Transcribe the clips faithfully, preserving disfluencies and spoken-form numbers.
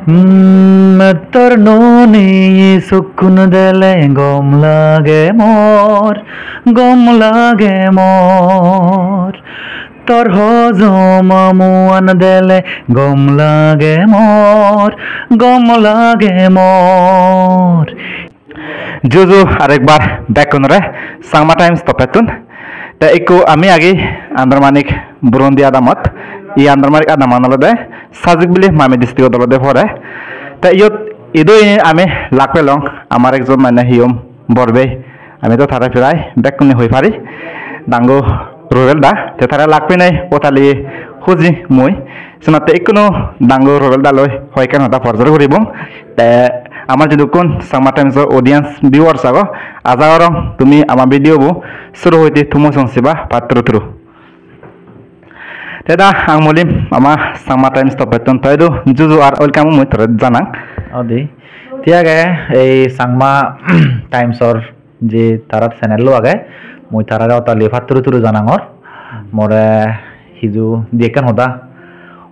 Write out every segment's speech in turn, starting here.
Hmm, ettor noni sukkun dele gom lage mor, gom lage mor. Tor hojom amuan dele gom lage mor, gom lage mor. Juju arekbar bekkunore Changma Times toppettun. Te ikko ami agi Andarmanik Burundi adamot. Ei Andarmanik adaman olode Sajikbili Mamit districtot olode pore. Te iyot idu ami lak pelong amar ekjon mane hiyom borbei. Ami to tare prai bekkune hoi pari. Dangu Rubel da, te tare lak penei otali huji mui. Senotte ikkunu dangu Rubel daloi hoyekkan hoda porjor guribong. Te amar jidukkun Changma Times-o audience, viewers ago, aja gorong tumi ama video bo suru hoite tumo song siba patturu turu. Te da ang mulim ama Changma Times toppettun toidu juju ar welcome mui tore janang. Odi. Ti age ei Changma Times-or je tara channel lo age, mui tarare otali patturu turu janangor. More hiju di ekkan hoda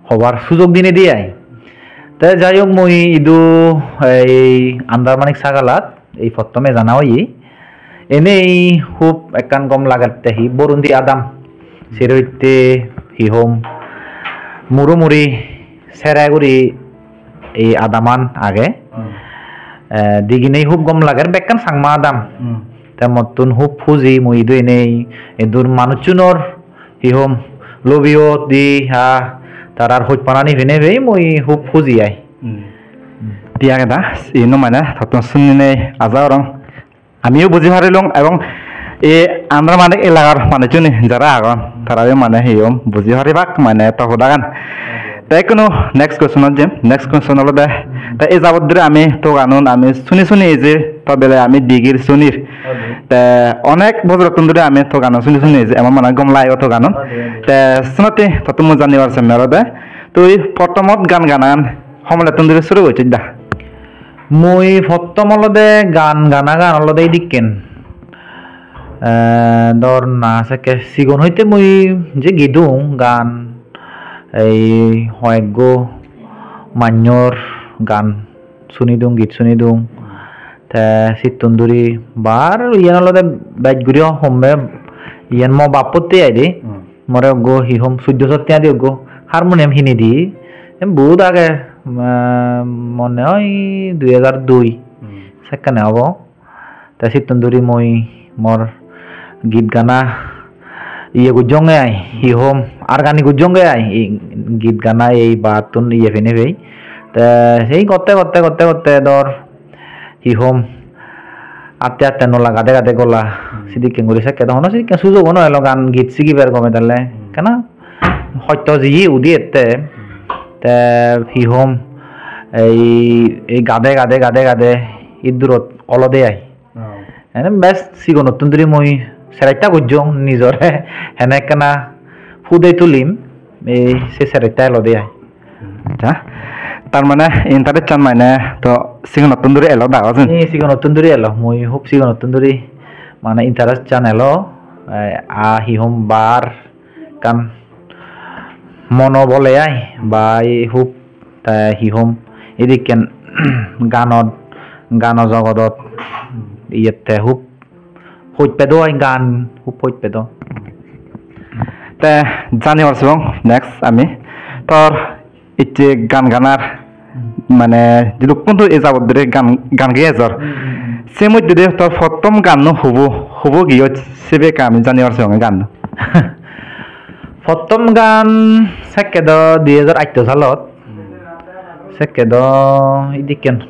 hobar sujog dinei di ai. Te jai hok, mui idu ei Andarmanik sagalat ei pottome jana oye. Enei hub ekkan gom lagette, hi Burundi adam. Sero hitte hi hom, muro muri sere guri ei adaman age. Hmm. Eh, diginei hub gom lager, bekkan Changma adam. Hmm. Te mottun hub huji mui idu enei, edur manuchunor hi hom, lobiyo di ha, tarar hojpanani penei pei mui hub huji ai. Hmm. Ti age da, ino mane tottun suninei aja gorong. Amiyo buji parilung ebong ei Andarmanik elagar manuchune jara agon, tarayo mane hi hom buji paribak mane to hodagan. Te ikkunu next question-ot jem. Next question olode, te ei jabot dhuri ami to ganun ami suni suni eje, to bele ami digir sunir. Te onek bojorottun dhuri ami to ganun suni suni eje, emon mane gom lage to ganun. Te senotte tottun mui janibar senne olode, tui pottomot gan ganan homolettun dhuri suru gocchis da? Mui pottom olode gan ganagan olode idikken. Eh, dor na sekke sigon hoite mui je gidung gan, ei hoyekko mannor gan sunidung, git sunidung. Te sittun dhuri bar iyen olode bej guri homme iyen mo bappotte ai de. Hmm. More ekko hi hom suddo sotte adi ekko harmonium hini di. Em, bohut age, ah, mone oi dui hajar dui. Hmm. Sekkene obo. Te sittun dhuri mui mor git gana iye gujjonge ai, hi hom, argani gujjonge ai, i git gana ei battun iye penei pei. Te sei gotte, gotte, gotte, gotte dor hi hom, atte atte nola gade gade gola. Hmm. Sidikken guri sekke do hono sidikken sujogo no elo gan git sigibar gome dale. Hmm. Ekkana hosto jiye udi ette. Hmm. Te hi hom, ei, ei gade gade gade gade iddurot olode ai. Oh. Ene bes sigonottun dhuri mui seretta gojjong nijore, hene ekkana pudei tulim, ei se seretta elode ai. Accha, tar mane interest-an mane to sigonottun dhuri elo da, hojin? Ei sigonottun dhuri elo, mui hub sigonottun dhuri mane interest-an elo, eh, a hi hom bar ekkan mono bole ai, ba ei hub te hi hom, idikken ganot, gano jogodot iyette hub hoj pedo ai, gan hub hoj pedo. Te janibar song next ami tor icche gan ganar, mane jidukkun tui ei jabot dhuri gan, gan gei ejor. Hmm, hmm, hmm. Se moddhe de tor pottom ganno hubo, hubo giyoj, sibe ekka ami janibar song ganno. Pottom gan sekke do dui hajar atto salot. Hmm. Sekke do idikken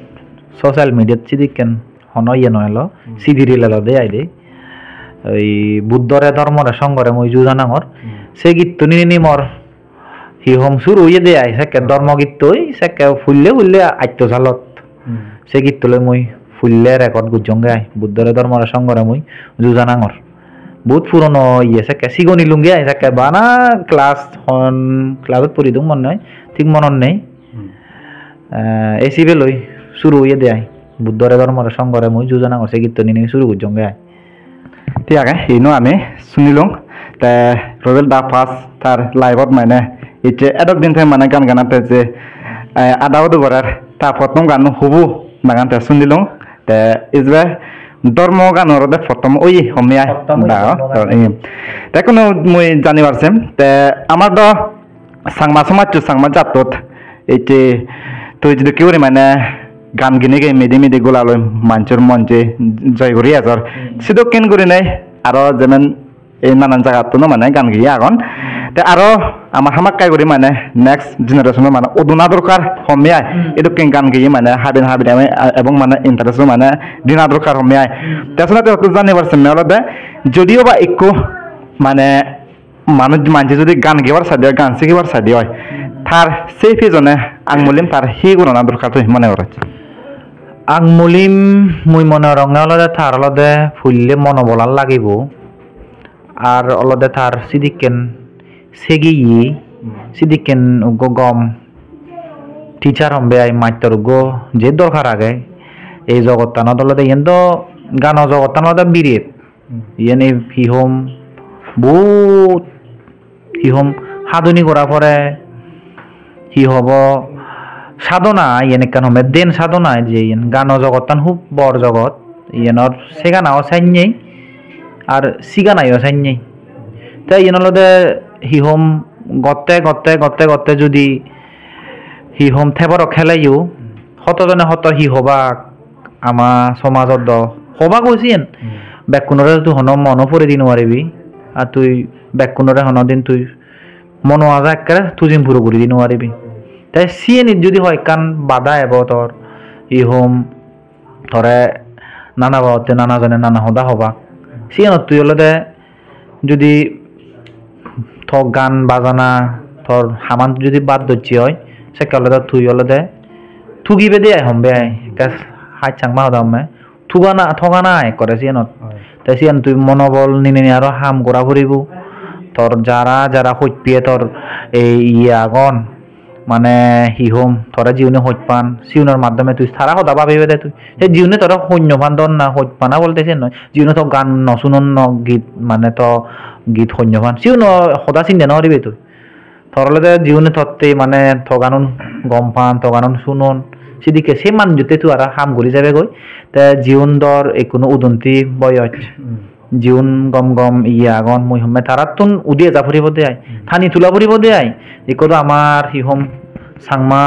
social media-t sidikken hono iye no elo, hmm, C D reel elode ai de. Oi Buddhore, Dhormore, Songhore mui ju janangor. Hmm. Se gittun nini mor hi hom suru oyede ai, sekke dhormo gittoi, sekke pulle pulle atto salot. Hmm. Se gittoloi mui pulle record gojjonge ai, Buddhore, Dhormore, Songhore mui ju janangor. Bohut purono iye, sekke sigon ilunge ai, sekke bana class hon class-ot puridung mone oi, thik monot nei. Hmm. Eh, ei sibe loi suru oyede ai. Buddhore, Dhormore, Songhore mui ju janangor, se gittun nini suru gojjonge ai. Thik age, ino ami sunilung. Te Robel da first tar live-ot mane icche edok din thoi mane gan ganat te je, eh, ada udu gorer, ta pottom gan Hubu nagan te sunilung. Te ijbe dhormo gan olode pottom oye homme ai. Pottom oye da, dhormo gan. Iye. Te kono mui janibar sem. Te amar do Changma somajot, Changma jattot ecche tui jidukki guri mane gan gini gei midi midi gola loi manjor mon je joy guri ejor. Hmm. Sidokken gurinei aro jemen ei nanan jagattun mane gan geye agon. Te aro amar hamakkai guri mane next generation mane uduna dorkar homme ai. Hmm. Edokken gan geye mane haben haben ebe-, ebong mane interest mane dina dorkar homme ai. Hmm. Te senotte hotte janibar semme olode jodio ba ikko mane manuj manje judi gan gebar sadi oi, gan sigibar sadi oi, hmm, tar sei pejone angmulim tar hi gorana dorkar tui mone goroj? Angmulim mui mone goronge olode tar olode pulle monobolan lagibo. Ar olode tar sidikken segiye, hmm, sidikken uggo gom teacher hombe ai, mastor uggo je dorkar age. Ei jogottanot olode iyen do gano jogottan olode biret. Hmm. Iyen ei hi hom, bohut hi hom hadoni gora pore, hi hobo, sadona, iyen ekkan home den sadona, je iyen gano jogottan hub bor jogot. Iyenor seganayo sannye ar siganayo sannye. Te iyen olode hi hom, gotte gotte gotte gotte judi hi hom teborok heleyo, hoto jone hoto hi hobak, ama somajot do hobak oi siyen. Hmm. Bekkunore tui hono mono puri di nw paribi, ar tui bekkunore hono din tui mono aja ekkere tujin puro guri di nw paribi. Te siyenit judi hoi ekkan bada ebo tor, hi hom, tore nana babotte nana jone nana hoda hobak. Siyenot tui olode judi to gan bajana, tor haman judi bad docche oi, sekke olode tui olode tugibede ai, hombe ai, ekka haj Changma hoda homme. Tugana, togana ai ekkore siyenot. Oi. Te siyen tui monobol ninei aro ham gora puribo. Tor jara, jara hoj piye tor ei iye agon, mane hi hom, tore jiune hoj pan, siunor maddome tui tara hoda babibede tui. Se jiune tore hoj no pan don na, hoj pana bolte siyen noi. Jiune to gan no sunon, no git, mane to git hoj no pan. Siuno hoda sinde no paribe tui. Tor olode jiune totte mane to ganun gom pan, to ganun sunon. Sidikke se manujotte tui aro ham guri jebegoi. Te jiun dor ekkunu udunti boyoj. Hmm. Jiun gom gom iye agon, mui homme tarattun udi eja puribode ai. Hmm. Tani tula puribode ai. Ikko do amar hi hom Changma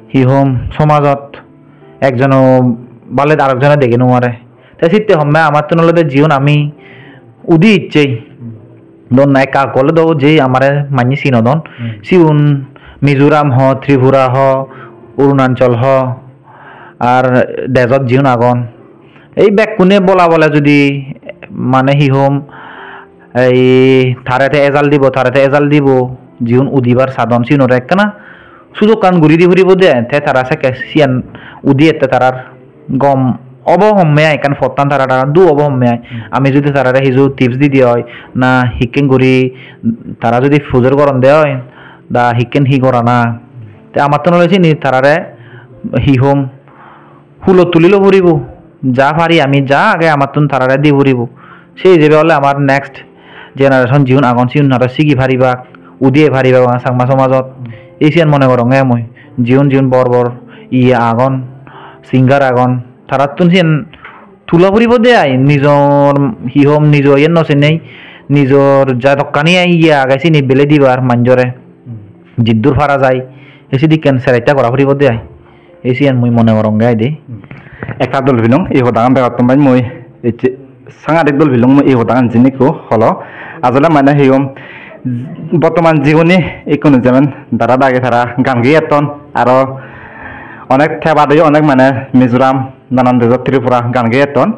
hi hom somajot ekjono baled arekjone dege no pare. Te sitte homme amattun olode jiun ami udi icchei. Hmm. Donna ekka ekka ole do je amare manye sinodon. Hmm. Siun Mizoram ho, Tripura ho, Arunachal ho, ar dejot jiun agon. Ei bekkune bola bole judi mane hi hom, ei tare te ejal dibo, tare te ejal dibo, jiun udibar sadon siunore ekkana sujokkan guri di puribo de, te tara sekke siyan udi ette tarar gom obo homme ai, ekkan pottan tarar du obo homme ai. Hmm. Ami judi tarare hiju tips di di oi, na hikken guri tara judi pujor goron de oi, da hikken hi gorana, te amattun ole sini tarare hi hom, hulot tuli lo puribo, ja pari ami, ja age amattun tarare di puribo. Se ijebe ole amar next generation jiun agon, siun aro sigi paribak, udiye paribak Changma somajot. Ei siyan mone goronge mui, jiun jiun bor bor iye agon, singer agon, tarattun siyan tula puribo de ai, nijor hi hom, nijo iyen no sinei, nijor jadokkani ai iye age sini bele dibar manjore. Hmm. Jiddur para jai, ei sidikken seretta gora puribo de ai. Ei siyan mui mone goronge ai de. Hmm. Ekka dol pilung, ei hodagan begottun bai mui ecche sangadik dol pilung mui ei hodagan jini ekku holo. Ajole mane hi hom, bottoman jiguni ikkunu jemen dara dagi tara gan geyetton, aro onek te badeyo onek mane Mizoram, nanan dejot Tripura gan geyetton.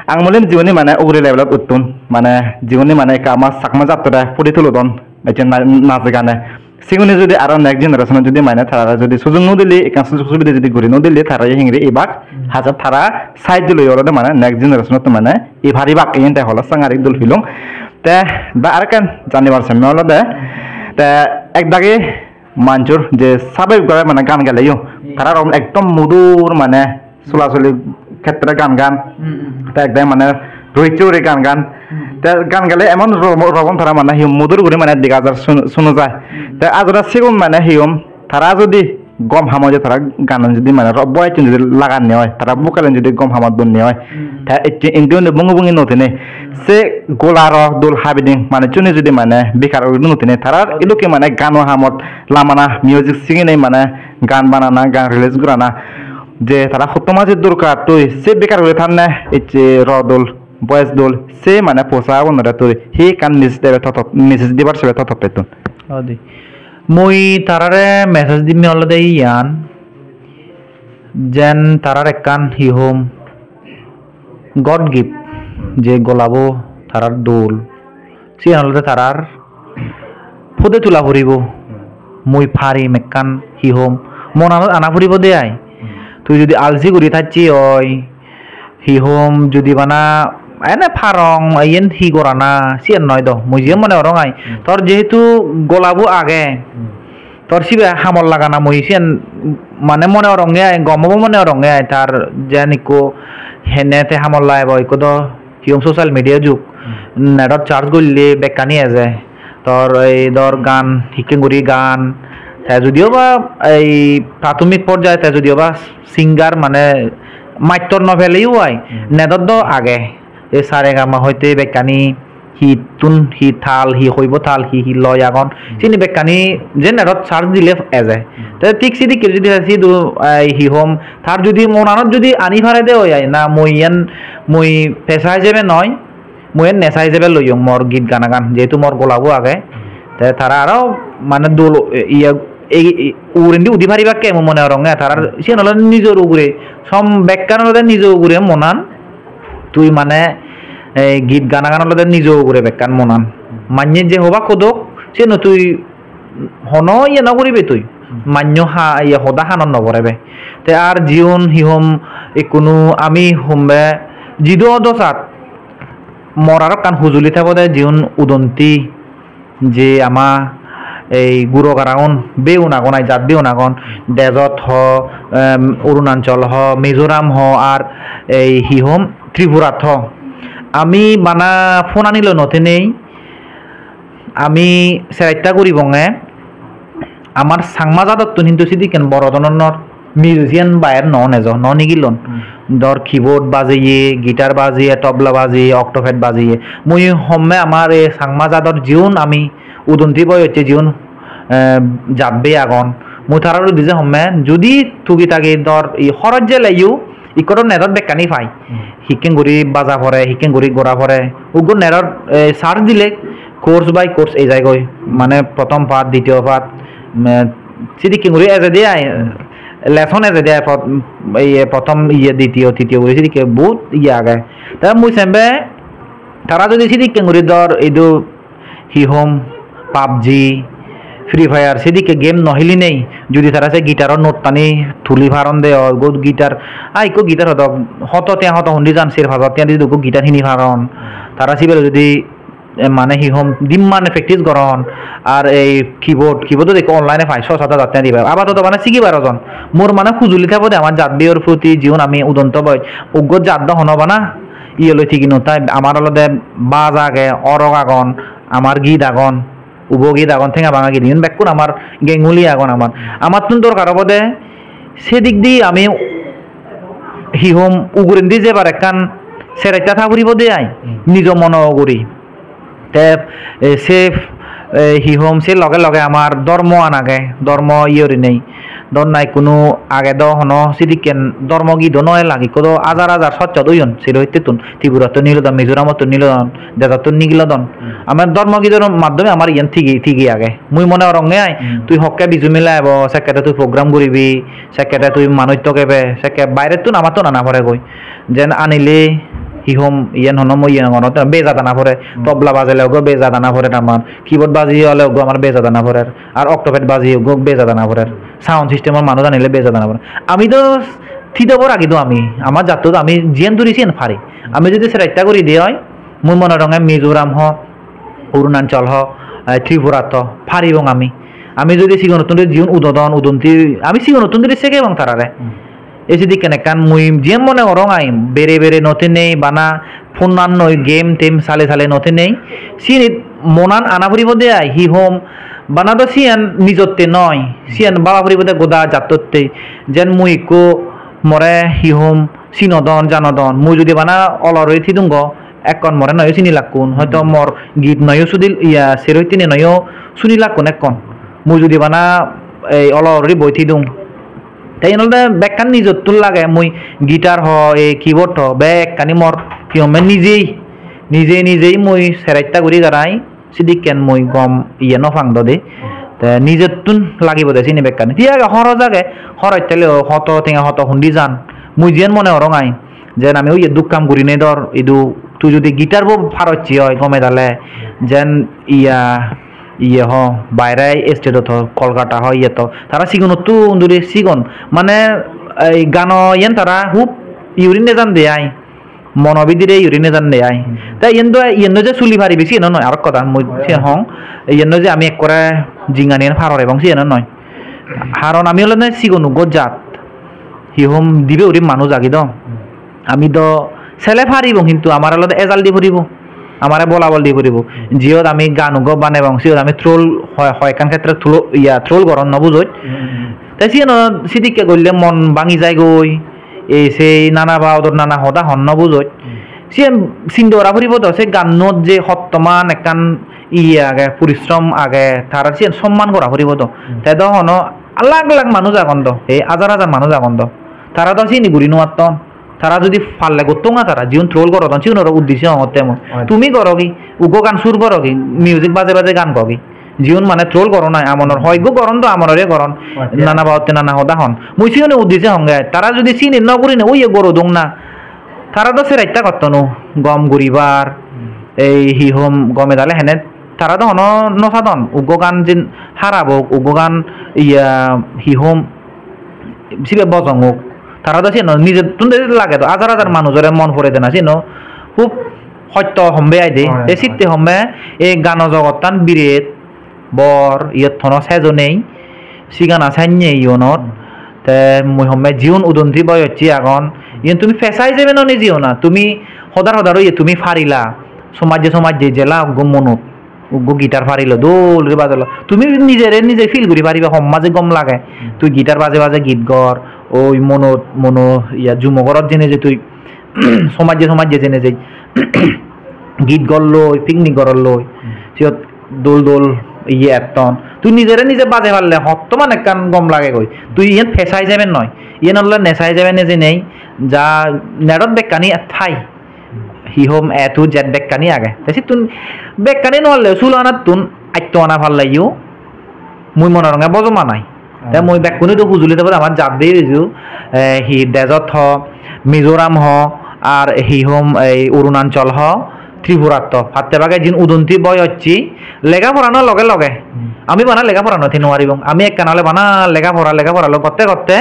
Ang mulim jiguni mane ugure levelot uttun, mane jiguni mane ekka ama Chakma jattore pudi tulodon, ecche na-, naje gane. Sigune judi aro next generation judi mane tarare judi sujug no dile, ekkan sujug subide judi guri no dile, tara hingiri ibak, hmm, hajar tara side diloi olode mane next generation-ot mane i paribak, iyen te holo sangadik dol pilung. Te ba arekkan janibar semme olode, te ek dagi manjor je sababik bhabe mane gaan geleyo, hmm, tara ekdom mudur mane solasoli khetre gaan gaan. Hmm, hmm. Te ekdagi mane rohicche guri gaan gaan. Hmm. Te gaan gele emon ro-, rokom tara mane hi hom mudur guri mane dega jar, sun-, suno jai. Hmm. Te ajora sigun mane hi hom tara judi gom hamot je tara ganan judi mane ro-, voice-un judi laganne oi, tara vocal-un judi gom hamot donne oi, te ecche indi undi bungi bungi no tine, se gola ro dol habiding manuchchune judi mane bekar guri no tine, tara idokke mane gano hamot lamana, music siginei mane gan banana, gan release gorana, je tara hotto maje dorkar, tui se bekar guri thanne ecche ro dol, voice dol, se mane posa agonore tui hi ekkan message debe to tot-, message dibar sebe to tottettun? Odi. Mui tarare message dimme olode iyan, jen tarar ekkan hi hom God gift, je golabo tarar dol, siyan olode tarar pode tula puribo. Mui parim ekkan hi hom, monanot ana puribo de ai. Tui judi alsi guri thacche oi, hi hom judi bana ene parong, iyen hi gorana, siyen noi do. Mui je mone gorong ai, tor jehetu golabo age, tor sibe hamot lagana mui siyen mane mone goronge ai, gom obo mone goronge ai, tar jen ikko hene te hamot lagebo, ikko do hi hom social media jug, netot search golle bekkani eje. Tor ei dor gan, hikken guri gan, te judiyo ba ei prathomik porjaye te judiyo ba singer mane mastor no peleyo ai, netot do age. Ei sa re ga ma hoite bekkani hittun hi tal, hi hoibo tal, hi hi loi agon, sini bekkani je netot search dile eje. Te thik sidikke judi sidu, ei hi hom, tar judi monanot judi ani pare de oi ai, na mui iyen mui pesa hijebe noi, mui iyen nesa hijebe loyong mor git ganagan, jehetu mor golabo age. Te tara aro mane dol, iye, ei, ei ugurendi udi paribakke mui mone goronge, tarar siyen olode nijor ugure, som bekkan olode nijo ugure monan. Tui mane, eh, git ganagan olode nijo ugure bekkan monan. Manye je hobak hodok, siyeno tui hono iye no guribe tui. Manyo ha, iye hoda hanot no porebe. Te ar jiun hi hom ikkunu ami hombe jidu odo sat mor aro ekkan hujuli thebode jiun udonti je ama ei guro garagun beun agon, ai jat beun agon, Dejot ho, em, Arunachal ho, Mizoram ho, ar ei hi hom Tripurat ho. Ami bana phonani loi no thenei, ami seratta guribonge, amar Changma jadottun hintu sidikken boro dhoronor musician bayer no nejo, no nigillon. Dor keyboard bajeye, guitar bajeye, tobla bajeye, octopad bajeye. Mui homme amar ei Changma jador jiun ami udonti boyosse jiun, eh, jat bei agon. Mui tarar udije homme, judi tugi tagi dor i horoj jeleyo, ikko do netot bekkani pai. Hikken guri baja pore, hikken guri gora pore. Uggo netot, eh, search dile course by course ei jaigoi. Mane prothom part, ditiyo part, mm, sidikken guri ejede ai, lesson ejede ai, pot-, iye, prothom, iye, ditiyo, titiyo guri sidikke bohut iye age. Te mui sembe tara judi sidikken guri dor idu hi hom, PUBG, Free Fire, sidikke game no helinei, judi tara se guitar-o note-tani tuli paron de oi, go guitar, a ikko guitar hodok, hoto te hoto hundi jan, ser pajar tenga di ikko guitar hini paron. Tara sibere judi, eh, mane hi hom, dimmane practice goron, ar ei keyboard, keyboard-ot ikko online-e pai, so sat hajar tenga di pai. Apatot mane sigibar ojon. Mor mane hujuli thebo de amar jat beyor proti, jiun ami udonto boi, uggo jat do hono bana, iye loi tigi no tai, amar olode baj age, orok agon, amar git agon, ubo git agon, tenga banga git, igun bekkun amar genguli agon amar. Amattun dorkar obode se dik di ami hi hom ugurendi jebar ekkan seretta tha puribo de ai, nijo mono uguri. Te, e, se, e, hi hom, se loge loge amar dhormo an age, dhormo iye gurinei. Dhor nai ikkunu age do hono sidikken dhormo gido no elak, ikko do hajar hajar sot sot oyon, sero hittettun, Tripurattun nigilodon, Mizoramottun nigilodon, Dejottun nigilodon. Amar dhormo gidor maddhome amar iyen tigi, tigi age. Mui mone goronge ai, tui hokke Biju Mela ebo, sekke te tui program guribi, sekke te tui manuj togebe, sekke bairettun amattun ana poregoi. Jen anile hi hom, iyen hono mui iyen hono, te bejat ana pore, tobla bajele ugo bejat ana pore amar, keyboard bajiye ole ugo amar bejat ana pore, ar octopad bajiye ugo bejat ana pore, sound system-or manuj anile bejat ana pore. Ami do thidobor agi do ami, amar jattut ami jiyen duri siyen pari. Ami jodi seretta guri de oi, mui mone goronge Mizoram ho, Arunachal ho, eh, Tripurat ho, paribong ami. Ami jodi sigonottun dhuri jiun udodon, udonti, ami sigonottun dhuri segebong tarare. Ei sidikken ekkan mui jiyen mone gorong ai, bere bere no thenei bana phonannoi game tem sale sale no thenei, sinit monan ana puribo de ai, hi hom, Bana do siyan nijotte noi, siyan baba puribode goda jattotte. Jen mui ikko more hi hom sinodon, janodon. Mui judi bana oloroi thidungo, ekkon more noyo sinilakkun. Hoito mor git noyo sudil, iya, seroi tine noyo sunilakkun ekkon. Mui judi bana ei oloroi boi thidung. Te iyen olode bekkan nijottun lage, mui guitar ho, ei keyboard ho, bekkani mor hi hom nijei, nijei, nijei mui seresta guri garai. Sidikken mui gom iye no pang dodi. Te nijettun lagibo de sini bekkani. Ti age horoj age, horoj tele o hoto tenga hoto hundi jan. Mui jiyen mone gorong ai, jen ami oye duk kam gurinei dor, idu tu judi guitar bo parocche oi gome dale, jen iya, iye ho, baire state-ot ho, Kolkata ho, iyet ho. Tara sigonottun duri sigon. Mane, ei gano iyen tara hub iyuri nejan de ai. Mono bidire iyuri nejan de ai. Hmm. Te iyen do, iyen do je suli paribe, siyen no noi, arok hoda mui siyen hong. Iyen do je ami ekkore jinganiyen par or ebong, siyen no noi. Karon ami olode sigon uggo jat. Hi hom dibe guri manuj agi do. Ami do sele paribong, hintu amare olode ejal di puribo. Amare bolabol di puribo. Jiyot ami gan uggo banebong, siyot ami troll hoi, hoi ekkan khetre troll, iya, troll goron, no bujoj. Hmm. Te siyen sidikke golle mon bangi jai goi. Ei sei nana baodor nana hoda hon no bujoj. Hmm. Siyen sinde gora puribo do, se gannot je hottoman ekkan iye age, porishrom age, tara siyen somman gora puribo do. Hmm. Te do hono lak lak manuj agon do, ei hajar hajar manuj agon do. Tara do sini guri no atton. Tara judi palle gottonga tara, jiun troll gorodon, siunoro uddisse hongotte mui. Oi. Tumi gorogi, uggo gan sur gorogi, music baje baje gan gogi. Jiun mane troll goron ai, amonor hoyekko goron do, amonore goron. Oi, yeah. Nana babotte nana hoda hon. Mui siune uddisse honge ai. Tara judi sini no gurine oye gorodon na, tara do seresta gotton o, gom guribar, hmm, ei hi hom gome dale hene, tara do hono no sadon. Uggo gan jin harap ok, uggo gan iya hi hom sibe bojong ok. Tara do siyen nijettun de lage do, hajar hajar manujore mon pore de na siyen. Hub hosto hombe ai de. Oi, te oi. Sitte hombe ei gano jogottan biret bor, iyot hono sejo nei. Sigana sanye iyonot. Hmm. Te mui hombe jiun udonti boyocche agon. Iyen tumi pesa ijebe no nejeyo na. Tumi hodar hodar oye tumi parila. Somajje somajje jela uggo monot. Uggo guitar parilo, dol guri bajalo. Tumi nijere nije feel guri pariba, homma je gom lage. Hmm. Tui guitar baje baje git gor, oi monot, mono, iya, jumo gorot jene je tui somajje somajje jene je git golloi, picnic gorolloi, hmm, siyot dol dol iye etton. Tui nijere nije baje parle hottoman ekkan gom lage goi. Tui iyen pesa ijebe noi. Iyen olode nesa ijebe nejenei, ja netot bekkani thai. Hi hom A to Z bekkani age. Te sittun bekkani no parleyo, sulo anattun atto ana parleyo mui mone goronge bojom anai. Te mui bekkune do hujuli tebot amar jat beye beju, eh, hi Dejot ho, Mizoram ho, ar hi hom ei Arunachal ho, Tripurat ho. Patte bage jin udonti boyocche, lega porano loge loge. Hmm. Ami bana lega pora no thei no paribong. Ami ekkan ole bana lega pora, lega pora loi gotte gotte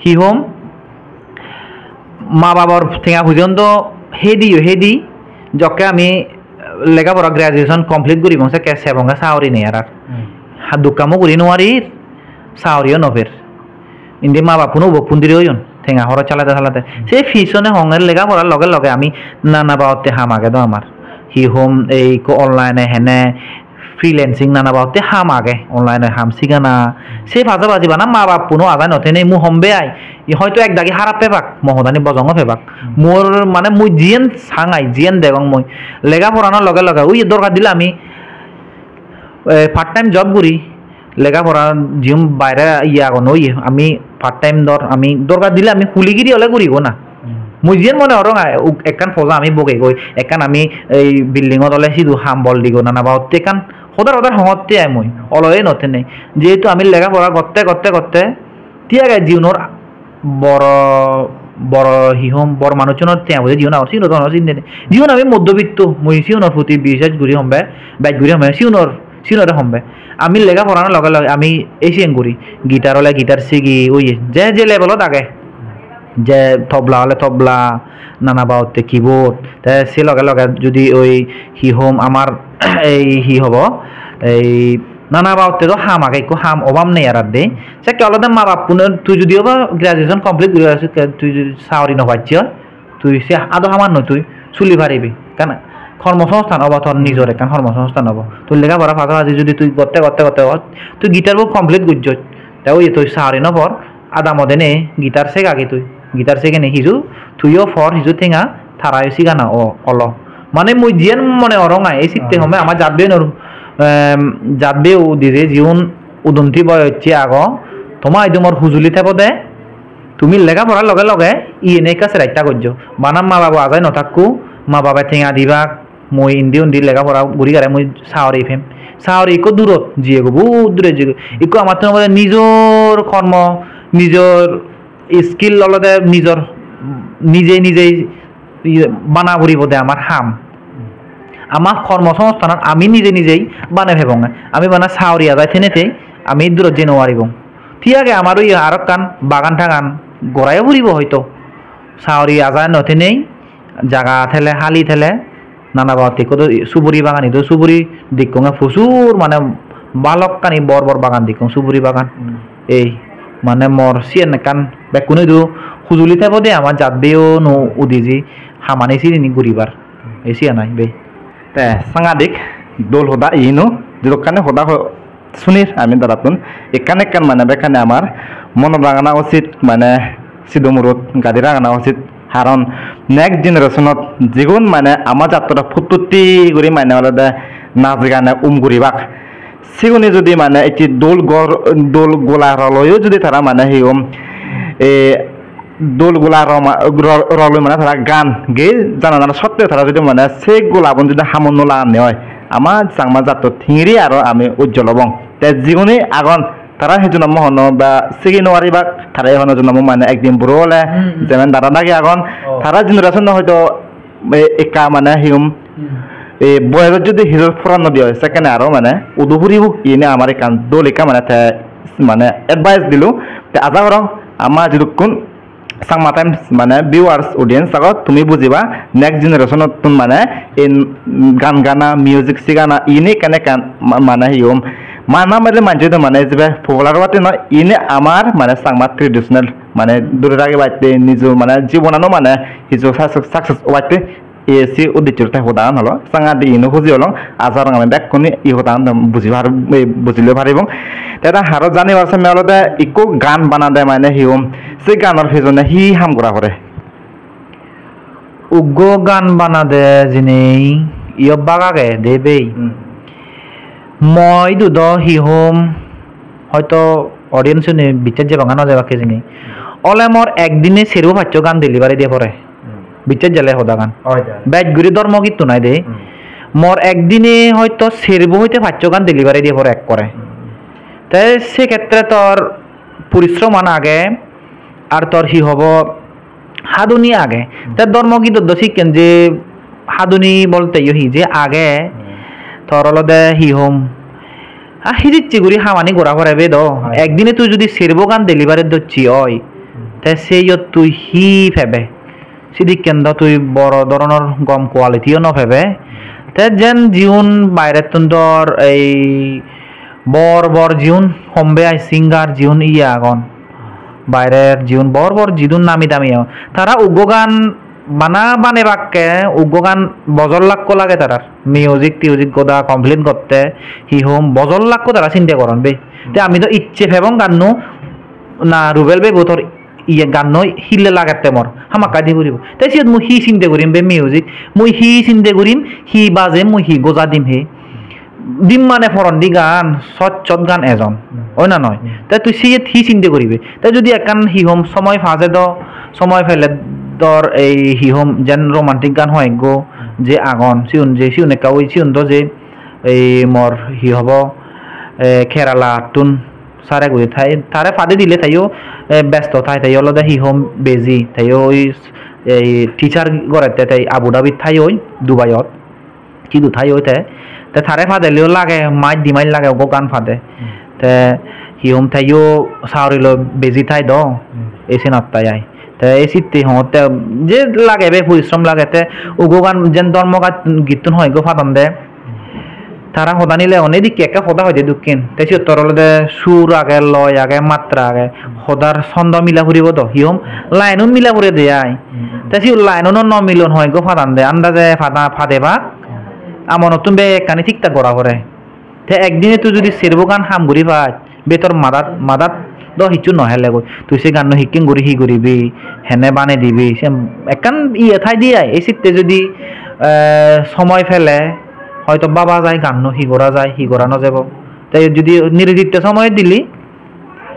hi hom ma babor tenga pujon do hedi yo hedi, jokke ami lega pora graduation complete guribong, sekke sebonge sagori nei arar. Hmm. Ha, duk kamo guri no parir, sagoriyo no per. Indi ma bappuno ubok pundiri oyon, tenga horoj salade salade. Hmm. Se pisone honge lega porar loge loge ami nana babotte ham age do amar. Hi hom ei ikko online-e hene freelancing nana babotte ham age, online-e ham sigana. Se pajapaji bana ma bappuno adai no tenei mui hombe ai. I hoito ek dagi harap pebak, mo hodani bojongo pebak. Hmm. Mor mane mui jiyen sang ai, jiyen degong mui. Lega porano loge loge ui dorkar dile ami, eh, part time job guri, lega pora jiyen baire iye agon oye, ami part time dor, ami dorkar dile ami huli giri ole gurigo na. Hmm. Mui jiyen mone gorong ai, u-, ekkan poja ami bogegoi, ekkan ami ei building-ot ole sidu ham bol digo nana babotte ekkan hodar hodar hongotte ai mui, oloye no tenei. Jehetu ami lega pora gotte gotte gotte, ti age jiunor boro, boro hi hom, bor manuchunor tenga poje jiun agon, siunor do hono sinde nei. Jiun ami moddobitto, mui siunor proti bisej guri hombe, bej guri hombe, siunor, siunore hombe. Ami lega porano loge loge ami ei siyen guri, guitar ole guitar sigi, oye, je je levelot age, je tobla ole tobla, nana babotte keyboard, te se loge loge judi oi hi hom amar ei hi hobo, ei nana babotte do ham age, ekko ham obab nei arar de. Sekke olode ma bappuno, tui judi oba graduation complete guri aro sekke tui judi sagori no pacche oi, tui se ado haman noi tui suli paribi. Ekkan kormosongsthan obo, tor nijor ekkan kormosongsthan obo. Tui lega pora pasapasi judi tui gotte gotte gotte got, tui guitar bo complete gojjoj, te oi tui sagori no por, adamot ene guitar segagi tui, guitar segene hiju tuiyo por, hiju tenga tarayo sigana o-, olo. Mane mui jiyan mone gorong ai, ei sitte home ama jat beyo nor-, em, jat beyo udije jiun udunti boyosse ago, toma idu mor hujuli tebode, tumi lega porar loge loge iyene ekka seresta gojjo. Bana ma babo ajai no takku, ma babe tenga dibak, mui indi undi lega pora guri gare mui sagori pem. Sagori ikko durot jiyegoi, bohut dure jiyegoi. Ikko amattun obode nijor kormo, nijor skill olode nijor, nije nije iye bana puribo de amar ham. Ama kormosongsthanan ami nije nijei banei pebonge. Ami bana sagori ajai thenei te ami durot jei no paribong. Thik age, amar oye aro ekkan bagan tagan gorayo puribo hoito. Sagori ajai no thenei jaga thele, hali thele, nana babotte ikko do suguri bagan, idu suguri dekkong, prosur mane balokkani bor bor bagan dekkong, suguri bagan. Hmm. Ei mane mor siyen ekkan bekkun idu hujuli tebode ama jat beyo no udiji hamani sirini guribar. Ei siyan ai be. Te sangadik dol hoda iyeno, jedokkani hoda ho-, sunir ami darattun, ekkan ekkan mane bekkani amar monot ragana usit, mane sidu murot gadi ragana usit, haron next generationot jigun mane ama jattora puttutti guri mane olode naj gane um guribak, sigune judi mane ecche dol gor, dol gola roloyo judi tara mane hi hom, e, dol gola roma-, ro-, roloi mane tara gan gei jananar sotteo tara judi mane se golabun judi hamot no laganne oi, ama Changma jatto hingiri aro ami ujjol obong. Te jigune agon, tara he jonomo hono ba sigi no paribak, tara e hono jonomo mane ekdin buro ole, hmm, hmm, jemen dada dagi agon, oh, tara generation-o hoito e-, ekka mane hi hom, hmm, e, boyojot judi hijor poran no di oi, sekkene aro mane udu puribo, iyeni amar ekkan dol ekka mane te mane advice dilo. Te aja gorong ama jidukkun Changma Times mane viewers, audience agot, tumi bujiba next generation-ottun mane in gan gana, music sigana, ini ekkan ekkan ma-, mane hi hom, mana mele manje do mane jibe popular obatte noi, ini amar mane Changma traditional mane duri ragibatte, nijo mane jibonano mane hiju success, success obatte. Ei se uddessorte hodagan holo, sangadi ino huji olong, aja gorong ami bekkune ei hodagan buji par-, ei buji loi paribong. Te da haro janibar somme olode ikko gaan banade mane hi hom, se gaanor pejone hi hi ham gora pore? Uggo gaan banade jinei iyo bhag age de bei. Hmm. Mo idu do hi hom, hoito audience-une bicches jebak na no jebak hijeni. Ole mor ekdine serbo paccho gaan delivery diye pore. Hmm. Bicches jele hodagan. Oi jai. Bej guri dhormo gittunoi de. Hmm. Mor ekdine hoito serbo hoite paccho gaan delivery diye pore ekkore. Hmm. Te se khetre tor porishroman age, ar tor hi hobo, haduni age. Hmm. Te dhormo gidot do sikken je haduni bolte yo hi je age, hmm, tor olode hi hom, a, hijicche guri hamani gora pore be do. Oi. Ekdine tui judi serbo gaan delivery docche oi, hmm, te seyot tui hi pebe? Sidikken do tui boro doronor gom quality-o no pebe. Te jen jiun bairettun dor ei bor bor jiun hombe ai singer jiun iye agon. Bairer jiun bor bor jidun nami dami agon. Tara uggo gaan bana banebakke uggo gaan bojor lakko lage tarar. Music tiusic goda complete gotte hi hom bojor lakko tara sinde goron be. Te ami do icche pebong gaanno na Rubel bebo tor iye gaanno hille lagette mor hamakkai di puribo. Te siyot mui hi sinde gurim be music? Mui hi sinde gurim? Hi bajem mui hi goja dim he? Dim mane poron di gaan, sot sot gaan ejon. Hmm. Oi na noi? Hmm. Te tui siyot hi sinde guribe? Te judi ekkan hi hom somoy pa je do, somoy pele dor ei hi hom jen romantic gaan hoyekko, hmm, je agon, siun je, siun ekka oi, siun do je ei mor hi hobo, e, Kerala-ttun sare guri thai, tare pade dile teyo, e, besto thai, teyo olode hi hom busy, teyo oi, ei teacher gorette, te Abu Dhabi thai oi, Dubai-ot sidu thai oi te, te tare padeleyo lage, maj di maj lage uggo gaan pade. Hmm. Te hi hom teyo sagori loi busy thai do, hmm, ei senot thai ai. Te ei sitte hongotte je lage be porishrom lage te uggo gaan jen dhormo gaat gittun hoyekko padon de. Tara hoda nile one dikke ekka hoda hoide dokken. Te siyot tor olode sur age, loy age, matra age. Hodar sondo mila puribo do. Hi hom? Line-un mila pure de ai. Te siyot line-uno no milon hoyekko padan de. Andaje pada, pade bak. amonottun bekkani thik thak gora pore. Te ekdine tui judi serbo gan ham guri pach, be tor madat, madat do hissu no helegoi. Tui se ganno hikken guri hi guribi, hene bane dibi, se ekkan iye thai de ai. Ei sitte judi, eh, somoy pele hoito baba jai ganno hi gora jai, hi gora no jebo. Te judi nirititte somoy dili,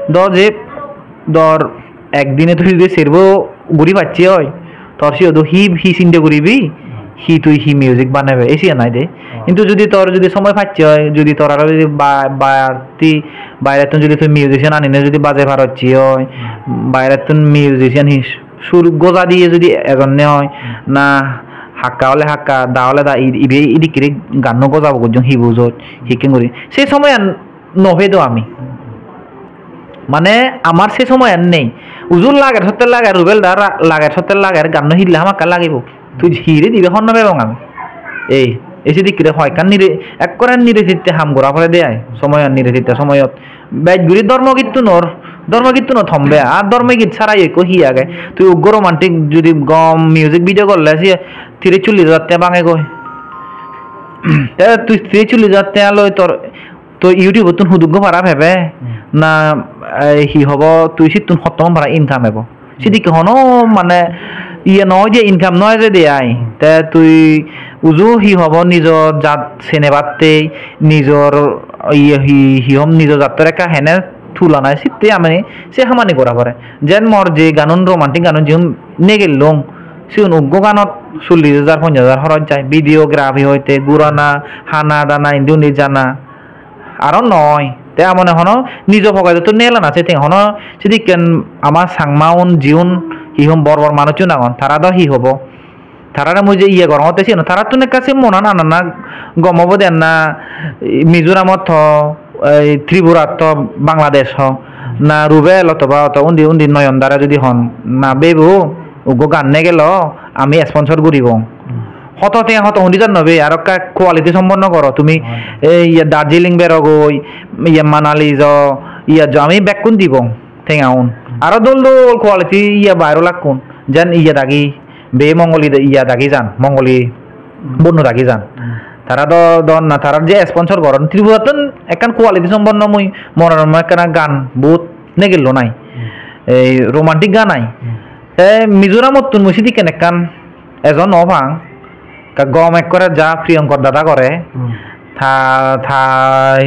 do je dor ekdine tui judi serbo guri pacche oi, tor siyodo hi, hi sinde guribi, hi tui hi music banebe, ei siyan ai de. Hintu judi tor judi somoy pacche oi, judi tor aro judi ba-, barti, bairettun judi tui musician anine judi baje parocche oi, bairettun musician hi sur goja diye judi ejonne oi, na hakka ole hakka, da ole da, i-, ibe idikkiri ganno gojabo gojjong hi bujot, hikken guri. Se somoyan no pedo ami. Mane amar se somoyan nei. Uju lager sotte lager, Rubel da ra-, lager sotte lager, ganno hille hamakkai lagibo. Tui hire dibe hon no pebong ami. Ei, ei sidikkire hoi ekkan nire-, ekkore nirititte ham gora pore de ai. Somoyan nirititte somoyot. Bej guri dhormo gittunor, dhormo gittunot hombe, ar dhormo git sara ekko hi age? Tui uggo romantic judi gom music video gorle se tiris chollis hajar te bangegoi. Te tui tiris chollis hajar te loi tor to YouTube-ottun huduggo para pebe, hmm, na, eh, hi hobo, tui sittun hotton para income ebo. Hmm. Sidikke hono mane iye noi je income noi je de ai. Hmm. Te tui uju hi hobo nijo jat senebatte, nijor iye hi, hi hom nijo jattor ekka hene tulana sitte ami se hamani gora pore. Jen mor je ganun, romantic ganun jiun negellung, siun uggo ganot chollis hajar, ponchas hajar horoj jai. Videography hoite, gurana, hana dana, indi undi jana. Aro noi. Te amone hono nijo pokedottun nelana se tenga, hono sidikken ama Changmaun jiun hi hom bor bor manuchun agon, tara do hi hobo? Tarare mui je iye gorongotte siyen, tarattun ekka se monan anana gom obode na, Mizoramot ho, ei Tripurat ho, Bangladesh ho, na Rubel otoba oto undi, undi Noyon dare judi hon, na bebu, uggo gan negelo, ami sponsor guribong. Hmm. Hoto tenga hoto hundi jan nobe, aro ekka quality somponno goro tumi. Oi. Ei iye Darjeeling berogoi, iye Manali jo, iye jo, ami bekkun dibong tenga un. Hmm. Aro dol dol quality iye bairolakkun, jen iye dagi, be Mongoli de-, iye dagi jan, Mongoli, hmm, bonno dagi jan. Hmm. Tara do, do na, tara je sponsor goron, Tripurattun ekkan quality somponno mui Monorama ekkana gan, bohut negillo nai. Hmm. Ei romantic gan ai. Hmm. Te Mizoramottun mui sidikken ekkan ejo no pang. Ekka gom ekkore ja Priyonkor dada gore. Hmm. Ta, ta,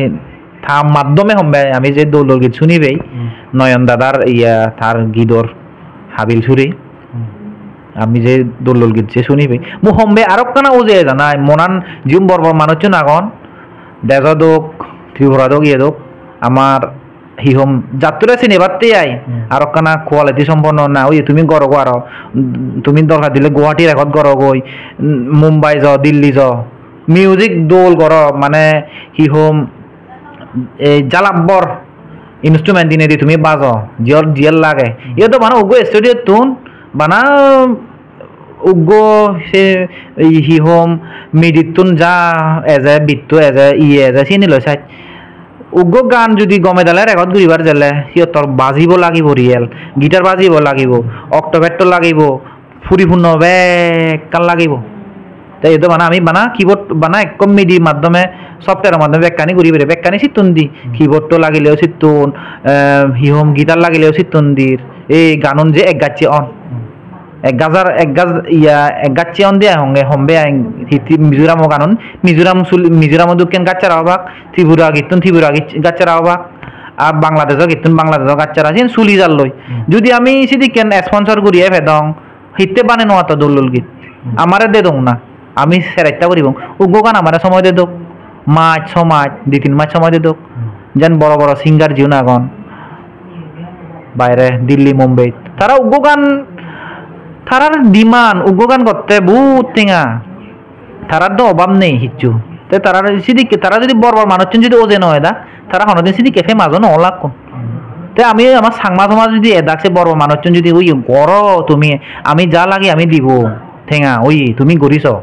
ta maddhome hombe ami je dol dol git suni pei. Hmm. Noyon dadar iya tar gidor habil suri. Hmm. Ami je dol dol git je suni pei. Mu hombe arokkana uje janai monan jiun bor bor manuchun agon. Dejo dok, Tripura dok, iye dok. Amar hi hom, jattore sinebatte ai, hmm, aro ekkana quality somponno na oye, tumi gorogo aro, mm, tumi dorkar dile Guwahati record gorogoi, mm, Mumbai jo, Delhi jo, music dol goro, mane hi hom, ei jalabbor instrument dinedi tumi bajo, jiyot jiyot lage. Hmm. Iyot do bana uggo studio-ttun, bana uggo se, ei, hi hom, midittun ja eje, bitto eje, iye eje, siyeni loi saj. Uggo gaan judi gome dale record guribar jele, siyot tor bajibo lagibo real, guitar bajibo lagibo, octopad-to lagibo, puripunno bekkan lagibo. Te iyot do bana ami bana keyboard bana ekko midi maddhome, software-o maddhome bekkani guri pare, bekkani sittun di. Hmm. Keyboard-to lagileo sittun, eh, hi hom, guitar lagileo sittun dir. Ei ganun je ek gacche on. Hmm. Ek gajar, ek gaj, iya, ek gacche on de ai honge, hombe ai hitti Mizoram-o ganun, Mizoram sul-, Mizoram-o dokken gachchara obak, Tripura gittun Tripura gich-, gachchara obak, ar Bangladesh-o gittun Bangladesh-o gachchara, siyen suli jalloi. Hmm. Judi ami sidikken sponsor guriye pedong, hitte bane no atto dol dol git. Hmm. Amare dedong na. Ami seresta guribong. Uggo gan amare somoy dedok. Maj, so maj, di tin maj somoy dedok. Hmm. Jen boro boro singer jiun agon. Baire, Delhi, Mumbai. Tara uggo gan, tarar demand, uggo gan gotte bohut tenga. Tarar do obab nei hissu. Te tarar sidikke, tara judi bor bor manuchun judi oje no eda, tara honodin sidikke famous o no olakkun. Te ami ama Changma somaj judi edak se bor bor manuchun judi oi goro tumi, ami ja lage ami dibo, tenga oi tumi guriso.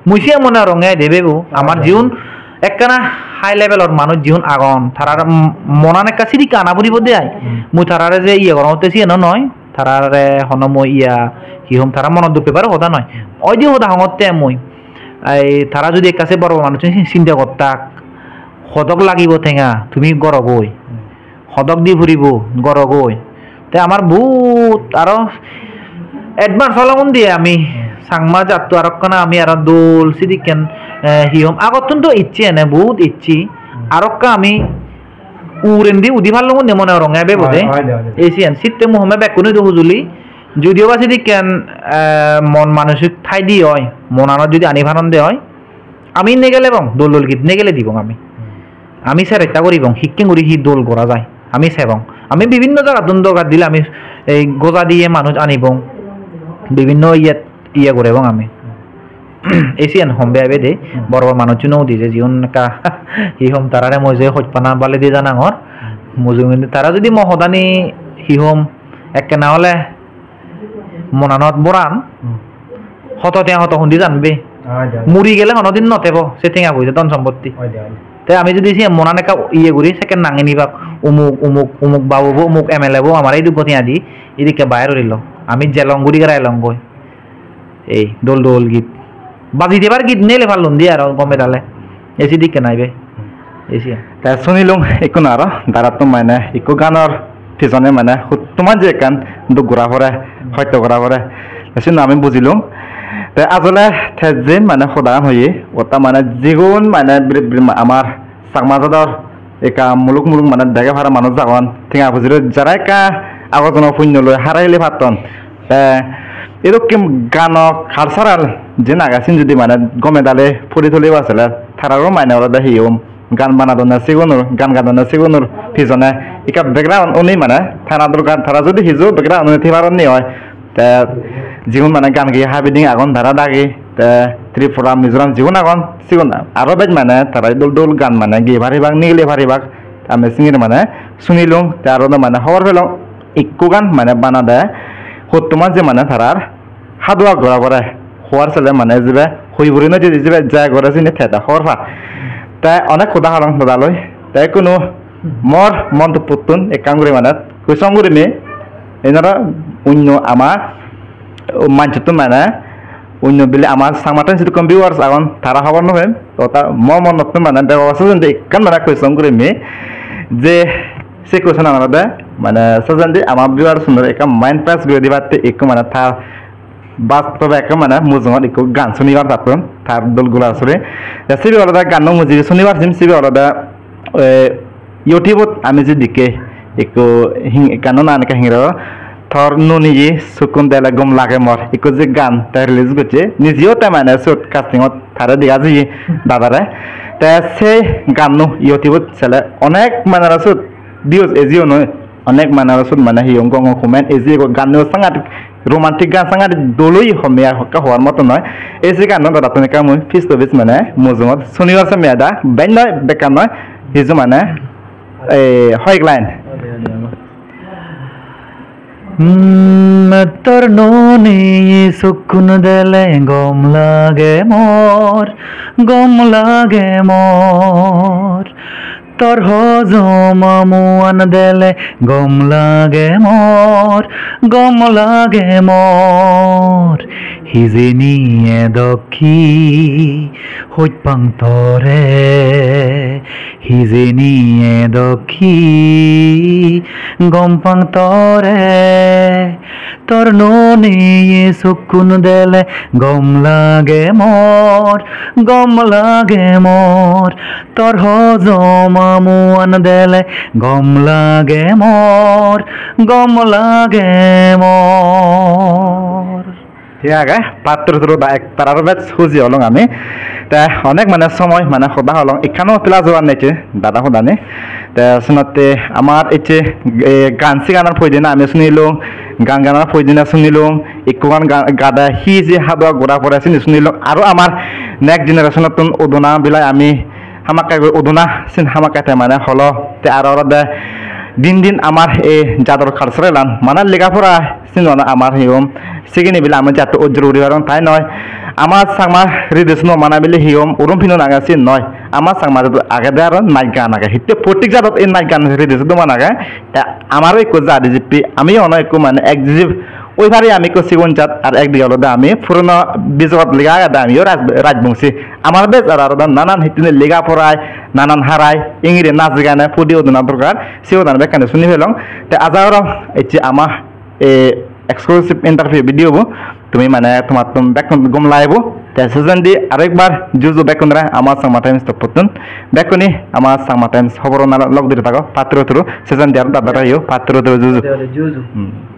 Mui siyan mone gorong de bebu, amar jiun ekkana high level-or manuj jiun agon, tarar m-, monan ekka sidikke ana puribo de ai. Hmm. Mui tarare je iye gorongotte siyan no noi, tarare hono mui iya hi hom tara monot duk pebaro hoda noi. Oi de hoda hongotte mui. Ei tara judi ekka se bor bor manuchchun sin-, sinde gottak, hodok lagibo tenga tumi gorogoi, hodok di puribo gorogoi. Te amar bohut aro advance olong undi ami Changma jatto arokkana ami aro dol sidikken, eh, hi hom agottun do icche ene bohut icche arokka ami ugurendi udi pallong undi mone gorong ebe bode. Oi, oi de, oi de. Ei siyan sitte mu home bekkune do hujuli. Judiyo ba sidikken, eh, mon manosik thaide oi, monanot judi ani paronde oi, ami negelebong, dol dol git negele dibong ami. Ami seresta guribong, hikken guri hi dol gora jai, ami sebong. Ami bibinno jagattun dorkar dile ami ei goja diye manuj anibong, bibinno iyet iye gurebong ami. Ei siyen hom bej ebe de, bor bor manucchuno udi je jigun ekka hi hom tarare mui je hojpana baledi janangor. Mujungedi tara judi mo hodani hi hom ekkena ole monanot boran, hoto tenga hoto hundi janbe. Oi de. Muri gele honodin no tebo se tenga poise dhon sompotti. Oi de, oi de. Te ami judi siyen monan ekka iye guri sekke nangi nibak, umuk, umuk, umuk babu bo, umuk M L A bo amare idukko tenga di, idikke bayer urilo. Ami jelong guri gara elongoi. Ei dol dol git. Baji debar git nele pallon di aro gome dale. Ei sidikke naibe. Ei siyan. Te sunilung ikkun aro darattun mane ikko ganor pijone mane huttuman je ekkan duk gora pore, hosto gora pore. Te siyun ami bujilung. Te ajole te je mane hodagan hoye, otta mane jigun mane bir-, bir-, amar Chakma jador ekka muluk muluk mane dege para manuj agon, tenga pujire jara ekka agojono punyo loi hara hili patton. Te edokke gano cultural jen age sin judi mane gome dale puri tulibar sele tararo mane olode hi hom gan banadonne sigunor, gan gadonne sigunor pijone ekka background uni mane tara dorkar, tara judi hiju background uni thei paron ni oi, te jigun mane gan geye habiding agon tara dagi, te Tripura, Mizoram jigun agon sigun aro bej mane tara dol dol gan mane geye paribak, nigile paribak, ami singiri mane sunilung, te aro do mane hobor pelong ikko gan mane banade hottoman je mane tarar haduak gora pore, hobar sele mane jibe hoi puri no jedi jibe ja gore sini te da hobor pa. Te onek hoda holong dada loi, te ikkunu mor montopottun ekkan guri mane question gurinei enara onno ama manjottun mane onno bile ama Changmattun sidukkun viewers agon tara hobor no pem, to ta mo monottun mane dego sejendi ekkan mane question gurinei je se question an olode mane sejendi ama viewers unore ekkan mind fresh guri dibatte ekko mane ta bastobe ekko mane mujungot ekko gan sunibar tattun tar dol gula suri. Te sibe olode ganno mujunge sunibar sim sibe olode, eh, YouTube-ot ami je dikke ekko hing-, ganno nang ekka hingiro, "Tor nuni ye sukkun dele gom lage mor," ekko je gan te release gocche, nijeyo te mane sot casting-ot tare dega jiye dadare. Te se ganno YouTube-ot sele onek mane aro sot views ejiyo noi, onek mane aro sot mane hi hom gom gom comment ejiye, ganno sangadik romantic gan sangadik dol oye, homme ar hokke hobar moto noi. Ei se ganno dadattun ekka mui piece to piece mane mujungot sunibar somme ada, bej noi, bekkan noi, hiju mane, eh, hoyek line. Hmm, tor noni sukkun dele gom lage mor, gom lage mor. Tor hojoma muan dele gom lage mor, gom lage mor. Hijeni edokki hojpang tore, hijeni edokki gom pang tore. Tor noni ye sukkun dele gom lage mor, gom lage mor. Tor hojoma muan dele gom lage mor, gom lage mor. Thik age, pattur turu da ek tararo bej huji olong ami. Te onek mane somoy mane hoda holong, ekkano plus one neche dada hodani. Te senotte amar ecche, eh, gan siganar poidena ami sunilung, gan ganar poidena sunilung, ekko gan ga-, gade hi je hadwa gora pore sini sunilung. Aro amar next generation-ottun udona bilai ami hamakkai guri udona sin hamakkai te mane holo. Te aro olode din din amar ei jador cultural-an mane lega pora sin mane amar hi hom sigini bile ami jatto ujjur guri parong tai noi. Amar Changma ridi suno mane bile hi hom urum pinun age sin noi. Amar Changma jadot agede aro naj gan age. Hitte prottek jadot ei naj gan ridi suno mane age. Te amaro ekko jadi jippi, ami ono ekko mane ek jip Oi pari ami ekko sigon jat, ar ekdige olode ami purono bijogot lega agede amiyo raj-, rajbongsi. Amar bej aro, aro do nanan hittedi lega porai, nanan harai, ingiri nach gane, pudi udona dorkar, sigun ami bekkani suni pelong. Te aja gorong ecche ama e exclusive interview video bo tumi mane tomattun bekkun gom lagibo. Te sejendi aro ekbar juju bekkunore ama Changma Times toppottun. Bekkune ama Changma Times hoborona lok diri thago, patturu turu, sejendi aro dadare yo patturu turu juju. Ode ode juju. Hmm.